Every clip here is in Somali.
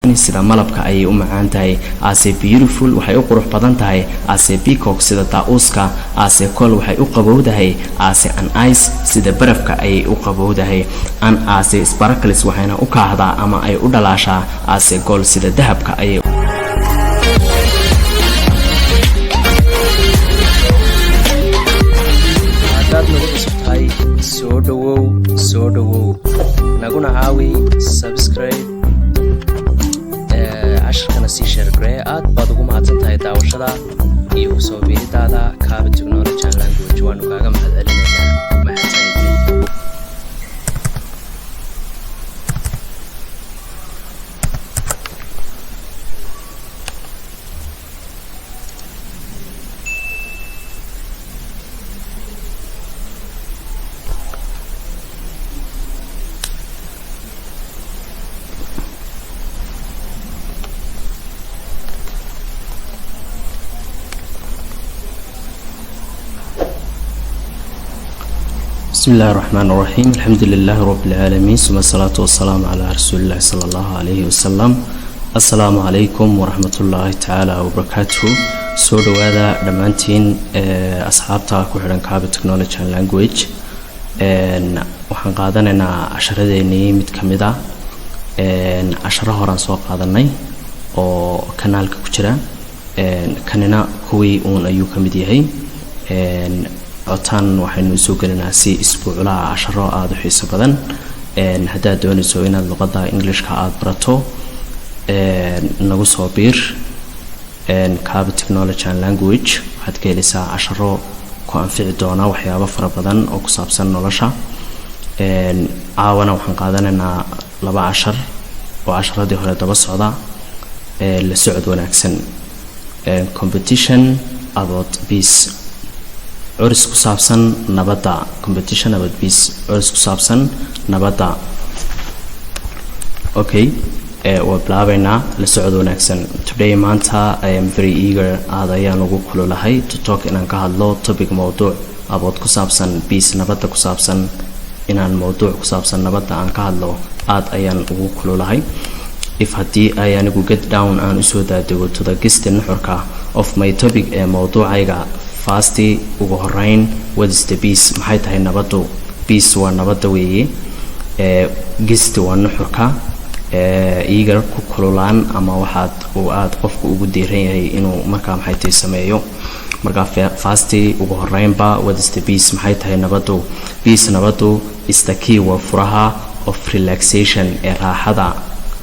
Honey, sida malabka ayay u macaan tahay. As a beautiful, waxay u qurux badan tahay. As a peacock, sida daa-uuska. As a cold, waxay u qabowdahay. As an ice, sida barafka ayay u qabowdahay. And as a sparkles, waxayna u kaahdaa ama ay u dhalaashaa. As a gold, sida dahabka ayay. Haddaad nagu cusub tahay, soo dhowow, soo dhowow, naguna caawi subscribe, casharkana sii share garee. Aad baad ugu mahadsan tahay daawashada iyo kusoo biiridaada Kaaba Technology and Language. Waanu kaaga mahad celinaynaa. Mahadsanid. بسم الله الرحمن الرحيم، الحمد لله رب العالمين، ثم الصلاة والسلام على رسول الله صلى الله عليه وسلم. السلام عليكم ورحمة الله تعالى وبركاته. Soo dhawaada dhammaantiin asxaabta ku xidhan Kaaba Technology and Language. Waxaan qaadanaynaa casharadeenii mid ka mid ah. Casharo horaan soo qaadanay oo kanaalka ku jira, kanina kuwii uun ayuu ka mid yahay. Cotaan waxaynu usoo gelinaa si isbuuclaha casharo aada u xiiso badan. Haddaad doonayso inaad luqadda Englishka aada barato, nagu soo biir Kaaba Technology and Language. Waxaad ka helaysaa casharo ku anfici doona waxyaabo fara badan oo ku saabsan nolosha. Caawana waxaan qaadanaynaa laba cashar oo casharadii hore daba socda. La socod wanaagsan. Competition about peace, curis ku saabsan nabadda. Competition about peace, curis ku saabsan nabadda. Okay, waa bilaabeynaa. La socod wanaagsan. Today, maanta, I am very eager, aad ayaan ugu kululahay, to talk, inaan ka hadlo, topic, mowduuc, about, ku saabsan, peace, nabadda ku saabsan. Inaan mowduuc ku saabsan nabadda aan ka hadlo aad ayaan ugu kululahay. If, haddii ay anigu, get down, aan usoo daadego, to the gist, nuxurka, of my topic, ee mowduucayga, first, ugu horeyn, what is the peace? Maxay tahay nabaddu? Peace waa nabadda weeye. Gist waa nuxurka. Eager, ku kululaan ama waxaad uu aada qofku ugu diiran yahay inuu markaa maxay tahay sameeyo. Markaa first, ugu horeynba, what is the peace? Maxay tahay nabaddu? Peace, nabaddu, is the key, waa furaha, of relaxation, ee raaxada.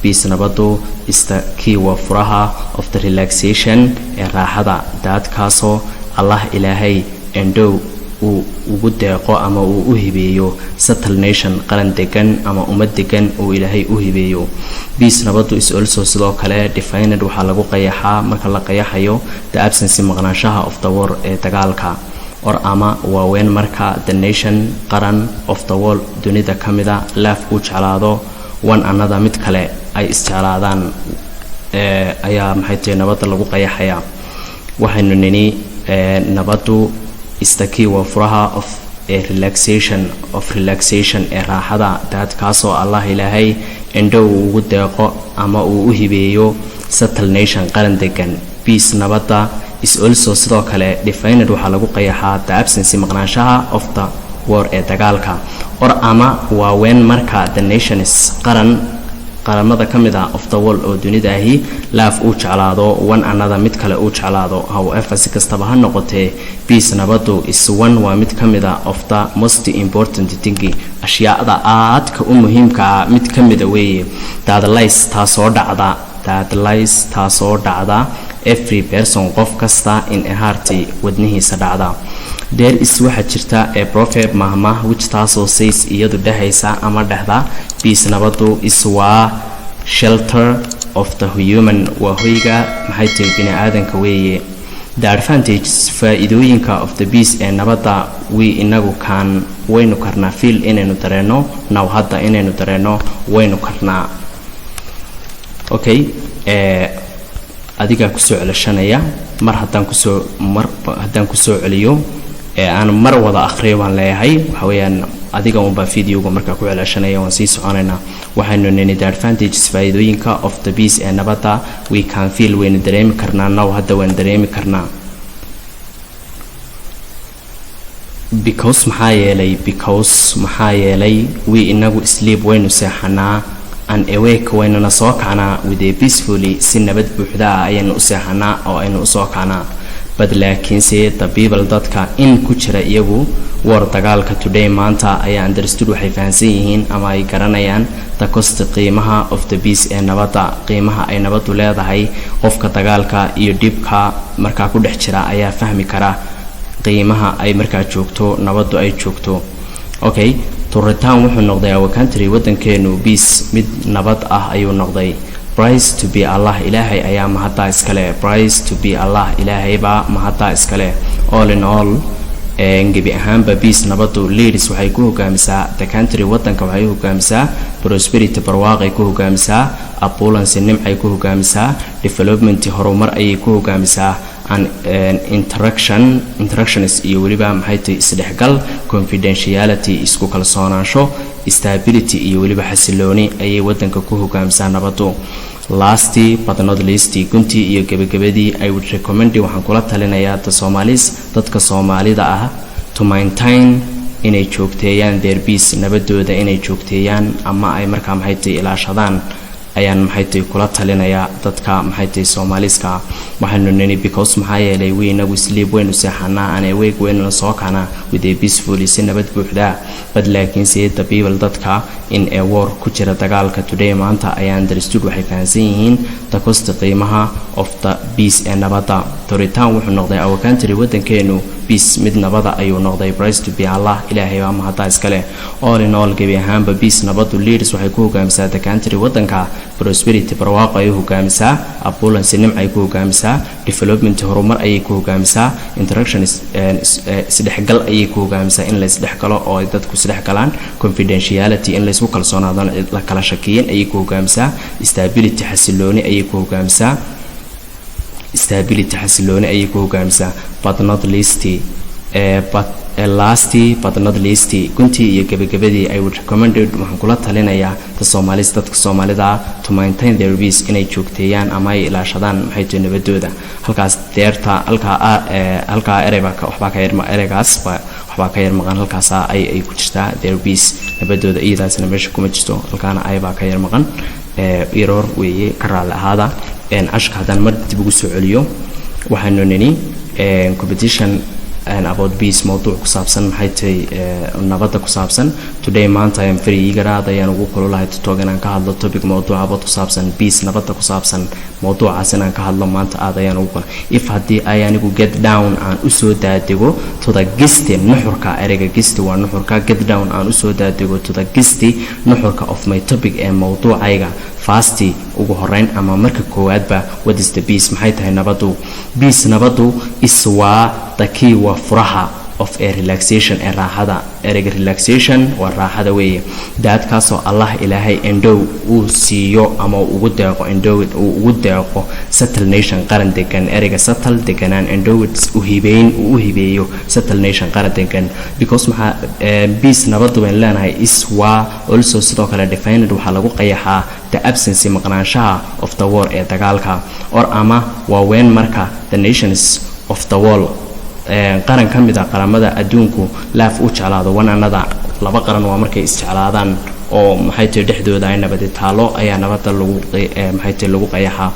Peace, nabaddu, is the key, waa furaha, of the relaxation, ee raaxada, that, kaasoo, Allah, Ilaahay, endow, uu ugu deeqo ama uu u hibeeyo, settled nation, qaran degan ama ummad degan uu Ilaahay u hibeeyo. Peace, nabaddu, is also, sidoo kale, defined, waxaa lagu qayaxaa marka la qayaxayo, the absence, maqnaanshaha, of the war, ee dagaalka, or, ama waa, when, marka, the nation, qaran, of the world, dunida ka mida, love, uu jeclaado, one another, mid kale ay isjeclaadaan, ayaa maxay tahay nabadda lagu qayaxayaa. Waxaynu nini nabaddu is the key, waa furaha, of relaxation, of relaxation, ee raaxada, that, kaasoo, Allah, Ilaahay, endow, uu ugu deeqo ama uu u hibeeyo, settled nation, qaran degan. Peace, nabadda, is also, sidoo kale, defined, waxaa lagu qayaxaa, the absence, maqnaanshaha, of the war, ee dagaalka, or, ama waa, when, marka, the nations, qaran, qaramada ka mid ah, of the world, oo dunida ahi, love, uu jeclaado, one another, mid kale uu jeclaado. However, si kastaba ha noqotee, peace, nabaddu, is one, waa mid ka mid a, of the most important thing, ashyaada aadka u muhiimka ah mid ka mida weeye, that lies, taasoo dhacda, that lies, taasoo dhacda, every person, qof kasta, in a heart, wadnihiisa dhacda. There is, waxaa jirta, a proverb, mahmah, which, taasoo, says, iyadu dhehaysa ama dhehda, peace, nabaddu, is, waa, shelter of the human, waa hoyga maxay tahay bini aadanka weeye. The advantages, faa-iidooyinka, of the peace, ee nabadda, we, inagu, can, waynu karnaa, feel, inaynu dareenno, now, hadda inaynu dareenno waynu karnaa. Okay, adigaa kusoo celeshanaya. Mar haddaan kusoo celiyo ee aan mar wada akhriyo baan leeyahay. Waxa weeyaan Adiga unbaa videoga markaa ku celceshanaya. Waan sii soconaynaa. Waxaynu nini the advantages, faa'iidooyinka, of the peace, ee nabadda, we can feel, waynu dareemi karnaa, now, hadda waan dareemi karnaa, because, maxaa yeelay, because, maxaa yeelay, we, inagu, sleep, waynu seexanaa, and awake, waynuna soo kacnaa, with a peacefully, si nabad buuxda ah ayaynu u seexanaa oo aynu usoo kacnaa. But, laakiinse, the people, dadka, in, ku jira iyagu, war, dagaalka, today, maanta, ayaa understood, waxay fahamsan yihiin ama ay garanayaan, the cost, qiimaha, of the peace, ee nabadda, qiimaha ay nabaddu leedahay. Qofka dagaalka iyo dhibka markaa ku dhex jira ayaa fahmi kara qiimaha ay markaa joogto nabaddu ay joogto. Okay, to return, wuxuu noqday, our country, wadankeenu, peace, mid nabad ah ayuu noqday. Praise to be Allah, Ilaahay ayaa mahaddaa iskale. Praise to be Allah, Ilaahaybaa mahaddaa iskale. All in all, gebi ahaanba, peace, nabadu, leads, waxay ku hogaamisaa, the country, wadanka waxay u hogaamisaa, prosperity, barwaaqay ku hogaamisaa, abundance, nimcay ku hogaamisaa, development, horumar ayay ku hogaamisaa, and interaction, interactions, iyo weliba maxay tahay isdhexgal, confidentiality, isku kalsoonaansho, stability, iyo weliba xasilooni ayay wadanka ku hogaamisaa nabadu. Last but not least, guntii iyo gebagabadii, I would recommend, waxaan kula talinayaa, the Somalis, dadka Soomaalida ah, to maintain, inay joogteeyaan, their peace, nabadooda inay joogteeyaan ama ay markaa maxay tahay ilaashadaan ayaan maxay tahay kula talinayaa dadka maxay tahay Soomaaliska. Waxaanu nini because, maxaa yeelay, we, inagu, sleep, waynu seexanaa, and awake, waynuna soo kacnaa, with a peacefully, si nabad buuxda. But, laakiinse, the people, dadka, in a war, ku jira dagaalka, today, maanta, ayaa understood, waxay fahamsan yihiin, the cost, qiimaha, of the peace, ee nabadda. To return, wuxuu noqday, our country, wadankeenu, peace, mid nabada ayuu noqday. Praise to be Allah, Ilaahay baa mahaddaa iskale. All in all, gebi ahaanba, peace, nabadu, leads, waxay ku hogaamisaa, the country, wadanka, prosperity, barwaaqo ay u hogaamisaa, abundance, nimcay ku hogaamisaa, development, horumar ayay ku hogaamisaa, interaction, isdhexgal ayay ku hogaamisaa, in la isdhexgalo oo ay dadku isdhexgalaan, confidentiality, in laysku kalsoonaadon la kala shakiyin ayay ku hogaamisaa, stability, xasilooni ayay ku hogaamisaa, stability, xasilooni ayay ku hogaamisaa. But not least, but last but not least, guntii iyo gebagabadii, I would recommended, waxaan kula talinayaa, the Somalis, dadka Soomaalida, to maintain their peace, inay joogteeyaan ama ay ilaashadaan maxay tahay nabadooda. Halkaas deerta halkaa halkaa ereybaa waxbaa ka yar, ereygaas waxbaa ka yar maqan. Halkaasaa ay ku jirtaa their peace, nabadooda, iyadaasna meesha kuma jirto. Halkaana ay baa ka yar maqan, error weeye, ka raalli ahaada. Cashka haddaan mar dib ugu soo celiyo, waxaanu nini competition about peace, mowduuc ku saabsan maxay tahay nabadda ku saabsan. Today, maanta, I am very eager, aad ayaan ugu kululahay, to talk, inaan ka hadlo, topic, mowduuc, about, ku saabsan, peace, nabadda ku saabsan. Mowduucaas inaan ka hadlo maanta aad ayaan ugu kula. If, haddii ay anigu, get down, aan usoo daadego, to the gist, nuxurka, ereyga gist waa nuxurka, get down, aan usoo daadego, to the gist, nuxurka, of my topic, ee mowduucayga, first, ugu horeyn ama marka koowaadba, what is the peace? Maxay tahay nabaddu? Peace, nabaddu, is, waa, the key, waa furaha, of a relaxation, ee raaxada. Ereyga relaxation waa raaxada weeye. Daadkaasoo Allah, Ilaahay, endow, uu siiyo ama uu ugu deeqo, endowed, uu ugu deeqo, settle nation, qaran degan. Ereyga settle, deganaan, endowed, uhibeyn, uu u hibeeyo, settle nation, qaran degan. Because, maxaa, peace, nabaddu baynu leenahay, is, waa, also, sidoo kale, defined, waxaa lagu qayaxaa, the absence, maqnaanshaha, of the war, ee dagaalka, or, ama waa, when, marka, the nations of the world, qaran ka mid a qaramada adduunku, love, u jeclaado, one another, laba qaran waa markay isjeclaadaan oo maxay tahay dhexdooda ay nabadi taalo ayaa nabadda lagu maxay tahay lagu qayaxaa.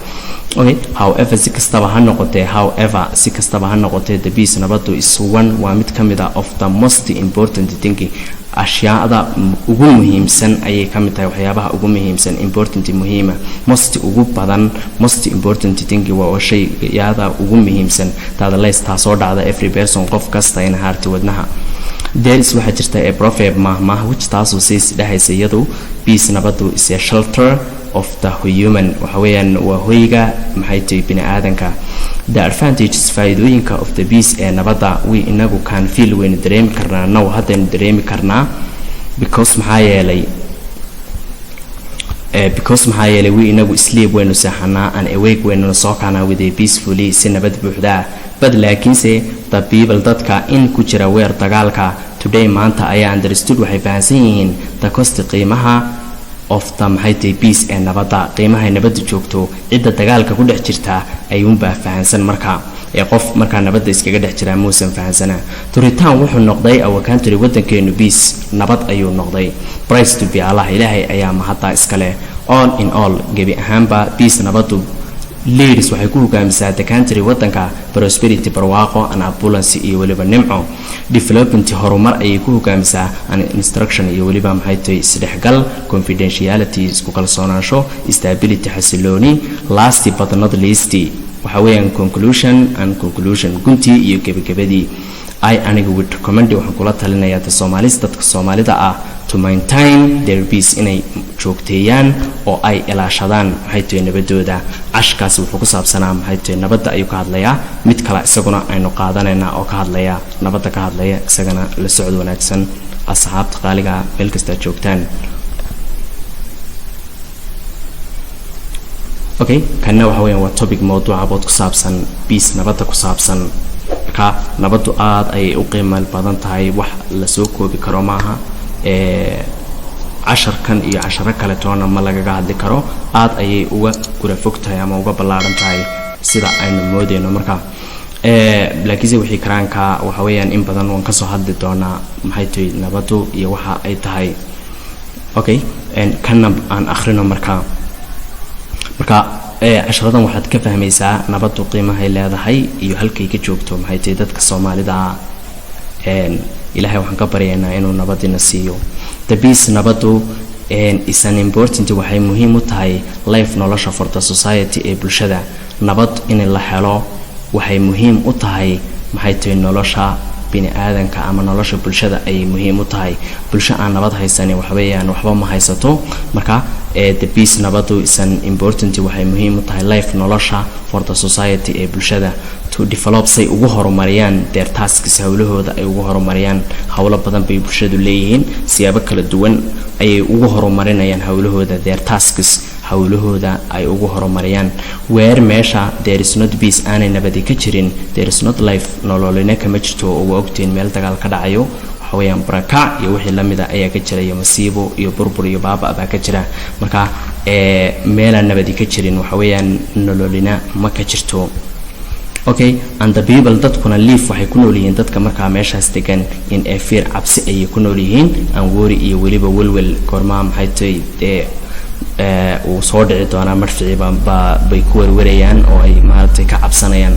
Okay, however, si kastaba ha noqotee, however, si kastaba ha noqotee, the peace, nabaddu, is one, waa mid ka mid ah, of the most important thing, ashyaada ugu muhiimsan ayay ka mid tahay, waxyaabaha ugu muhiimsan, important, muhiima, most, ugu badan, most important thing, waa shayyaada ugu muhiimsan, that lies, taasoo dhacda, every person, qof kasta, in heart, wadnaha. There is, waxaa jirta, a proverb, mahmah, which, taasoo, says, dhehaysa iyadu, peace, nabadu, is a shelter of the human, waxa weeyaan waa hoyga maxay tahay bini aadanka. The advantages, faa'iidooyinka, of the peace, ee nabadda, we, inagu, can feel, waynu dareemi karnaa, now, haddaynu dareemi karnaa, because, maxaa yeelay, because, maxaa yeelay, we, inagu, sleep, waynu seexanaa, and awake, waynuna soo kacnaa, with a peacefully, si nabad buuxda ah. But, laakiinse, the people, dadka, in, ku jira, war, dagaalka, Today, maanta ayaa, understood, waxay fahansan yihiin, the cost, qiimaha, of the, maxay tahay, peace, ee nabadda. Qiimahay nabadda joogto cidda dagaalka ku dhex jirta ayuunbaa fahansan. Marka ee qof markaa nabadda iskaga dhex jiraa muusan fahansanaa. To return, wuxuu noqday, our country, waddankeenu, peace, nabad ayuu noqday. Praise to be Allah, Ilaahay ayaa mahaddaa iskale. All in all, gebi ahaanba, peace, nabaddu, leaders, waxay ku hogaamisaa, the country, wadanka, prosperity, barwaaqo, and abundance, iyo weliba nimco, development, horumar ayay ku hogaamisaa, and instruction, iyo weliba, maxay tahay, isdhexgal, confidentiality, isku kalsoonaansho, stability, xasilooni. Last but not least, waxa weeyaan conclusion and conclusion, guntii iyo gebagabadii. I, aniga, would recommend, waxaan kula talinayaa, the Somalis, dadka Soomaalida ah, to maintain their peace, inay joogteeyaan oo ay ilaashadaan, maxay tahay, nabadooda. Casharkaasi wuxuu ku saabsanaa, maxay tahay, nabadda ayuu ka hadlayaa. Mid kale isaguna aynu qaadanaynaa oo ka hadlaya nabadda ka hadlaya isagana. La socod wanaagsan, asxaabta qaaliga, meel kastaa joogtaan. Okay, kanna waxa weeyaan waa topic, mawduuca about, ku saabsan, peace, nabadda ku saabsan. Marka nabaddu aada ayay u qiimo badan tahay, wax lasoo koobi karo maaha. Casharkan iyo casharo kale toona ma lagaga hadli karo. Aada ayay uga gura fog tahay ama uga ballaaran tahay sida aynu moodeyno. Marka laakiinse wixii karaanka waxa weeyaan in badan waan kasoo hadli doonaa, maxay tahay, nabaddu iyo waxa ay tahay. Okay, kana aan akhrino. Marka casharadan waxaad ka fahmaysaa nabaddu qiimahay leedahay iyo halkay ka joogto, maxay tahay, dadka Soomaalida. Ilaahay waxaan ka baryaynaa inuu nabadina siiyo. The peace, nabaddu, is an important, waxay muhiim u tahay, life, nolosha, for the society, ee bulshada. Nabad in la helo waxay muhiim u tahay, maxay tahay, nolosha bini aadanka ama nolosha bulshada ayay muhiim u tahay. Bulsho aan nabad haysanin waxweeyaan waxba ma haysato. Marka the peace, nabadu, is an important, waxay muhiim u tahay, life, nolosha, for the society, ee bulshada, to develop, say ugu horumariyaan, their tasks, howlahooda ay ugu horumariyaan. Howlo badan bay bulshadu leeyihiin, siyaabo kala duwan ayay ugu horumarinayaan howlahooda, their tasks, howlahooda ay ugu horumariyaan. Where, meesha, there is not peace, aanay nabadi ka jirin, there is not life, nololina kama jirto. Oo waa ogtiin, meel dagaal ka dhacayo waxa weeyaan barakac iyo wixii lamida ayaa ka jira, iyo masiibo iyo burbur iyo baaba baa ka jira. Marka meelaan nabadi ka jirin waxa weeyaan nololina ma ka jirto. Okay, and the people, dadkuna, live, waxay ku nool yihiin, dadka markaa meeshaas degan, in a fear, cabsi ayay ku nool yihiin, and worry, iyo weliba welwel. Goormaa, maxay tahay, dee uu soo dhici doonaa madficii bay ku werwerayaan oo ay maaragtay ka cabsanayaan.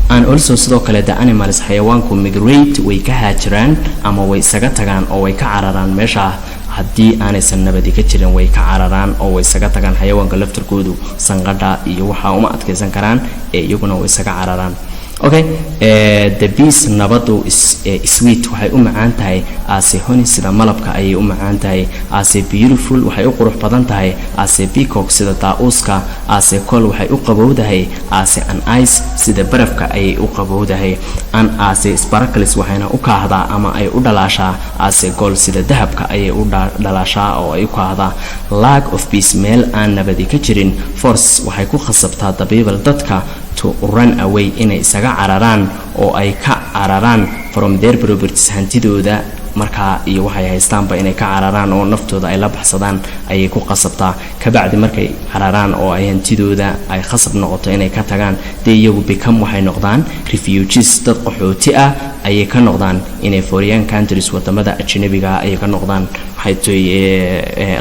And also, sidoo kale, the animals, xayawaanku, migrate, way ka haajiraan ama way isaga tagaan oo way ka cararaan meesha. Haddii aanaysan nabadi ka jirin, way ka cararaan oo way isaga tagaan. Xayawaanka laftarkoodu sanqadha iyo waxaa uma adkaysan karaan ee iyaguna way isaga cararaan. Okay, the peace, nabadu, is sweet, waxay u macaan tahay, as a honey, sida malabka ayay u macaan tahay, as a beautiful, waxay u qurux badan tahay, as a peacock, sida daa-uuska, as a cool, waxay u qabowdahay, as an ice, sida barafka ayay u qabowdahay, and as a sparkles, waxayna u kaahdaa ama ay u dhalaashaa, as a gold, sida dahabka ayay u dhalaashaa oo ay u kaahdaa. Lack of peace, meel aan nabadi ka jirin, force, waxay ku khasabtaa, the people, dadka, to run away, inay isaga cararaan oo ay ka cararaan, from their properties, hantidooda markaa iyo waxay haystaanba inay ka cararaan oo naftooda ay la baxsadaan ayay ku qasabtaa. Kabacdi markay cararaan oo ay hantidooda ay khasab noqoto inay ka tagaan, dee iyagu become, waxay noqdaan, refugees, dad qaxooti ah ayay ka noqdaan, inay foreign countries, wadamada ajnabiga ayay ka noqdaan, maxay toy,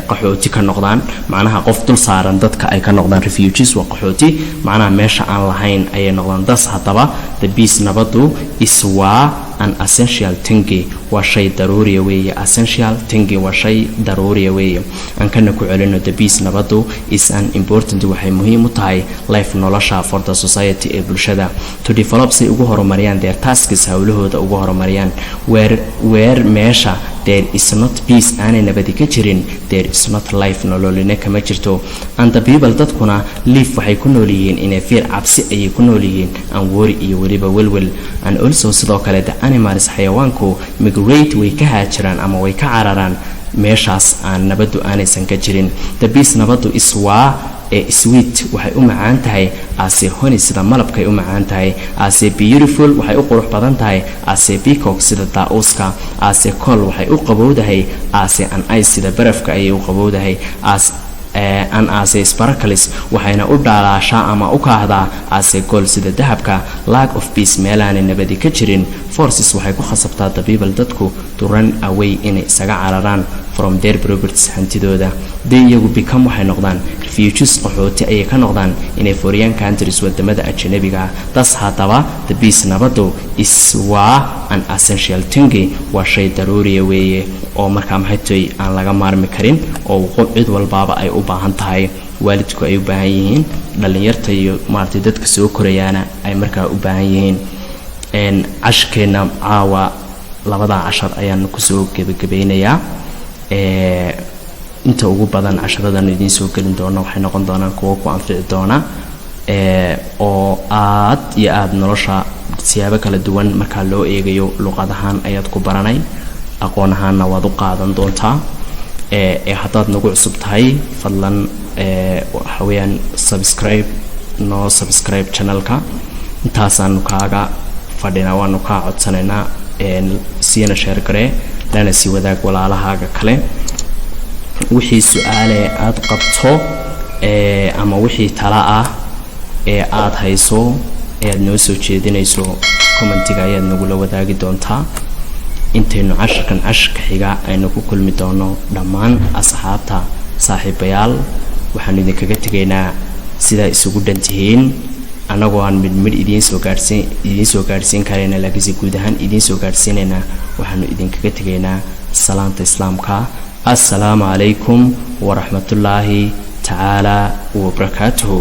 qaxooti ka noqdaan. Macnaha qof dul saaran dadka ay ka noqdaan. Refugees waa qaxooti, macnaha meesha aan lahayn ayay noqdaan. Thus, haddaba, the peace, nabadu, is, waa, an essential thing, waa shay daruuriya weeye. Essential thing, waa shay daruuriya weeye. Aan kana ku celino: the peace, nabadu, is an important, waxay muhiim u tahay, life, nolosha, for the society, ee bulshada, to develop, say ugu horumariyaan, their tasks, howlahooda ugu horumariyaan. Where, meesha, there is not peace, aanay nabadi ka jirin, there is not life, nololina kama jirto, and the people, dadkuna, live, waxay ku nool yihiin, in a fear, cabsi ayay ku nool yihiin, and worry, iyo weliba welwel. And also, sidoo kale, the animals, xayawaanku, migrate, way ka haajiraan ama way ka cararaan meeshaas aan nabaddu aanaysan ka jirin. The peace, nabaddu, is, waa Ee sweet, waxay u macaan tahay, as a honey, sida malabkay u macaan tahay. As a beautiful, waxay u qurux badan tahay, as a peacock, sida daa-uuska. As a cold, waxay u qabowdahay, as an ice, sida barafka ayay u qabowdahay. As and as a sparkles, waxayna u dhalaashaa ama u kaahdaa, as a gold, sida dahabka. Lack of peace, meelaanay nabadi ka jirin, forces, waxay ku khasabtaa, the people, dadku, to run away, inay isaga cararaan, from their properties, hantidooda. They, iyagu, become, waxay noqdaan, refugees, qaxooti ayay ka noqdaan, inay foreign countries, wadamada ajanabiga. Thus, haddaba, the peace, nabadu, is, waa, an essential thing, waa shay daruuriya weeye oo markaa maxay tahay aan laga maarmi karin oo cid walbaaba ay u baahan tahay, waalidku ay u baahan yihiin, dhallinyarta iyo maaragtay dadka soo korayaana ay markaa u baahan yihiin. Cashkeena caawa labadaa cashar ayaan kusoo gebagabeynayaa. Inta ugu badan casharadan idiin soo gelin doona waxay noqon doonaan kuwo ku anfici doona oo aad iyo aada nolosha siyaabo kala duwan markaa loo eegayo. Luqad ahaan ayaad ku baranay, aqoon ahaanna waad u qaadan doontaa. Ee haddaad nagu cusub tahay, fadlan waxa weeyaan subscribe noo subscribe channelka. Intaasaanu kaaga fadhinaa, waanu kaa codsanaynaa. Siina share garee, lana sii wadaag walaalahaaga kale. Wixii su-aale aada qabto ama wixii tala ah ee aada hayso ee aada noo soo jeedinayso, commentiga ayaad nagula wadaagi doontaa. Intaynu casharkan casharka xiga aynu ku kulmi doono, dhammaan asxaabta, saaxiibayaal, waxaanu idinkaga tegaynaa sidaa isugu dhan tihiin, annagoo aan mid mid idiin soo gaadhsiin karayna, laakiinse guud ahaan idiin soo gaadhsiinaynaa. Waxaanu idinkaga tegaynaa salaanta islaamka: assalaamu calaykum waraxmatullaahi tacaala wabarakaatuhu.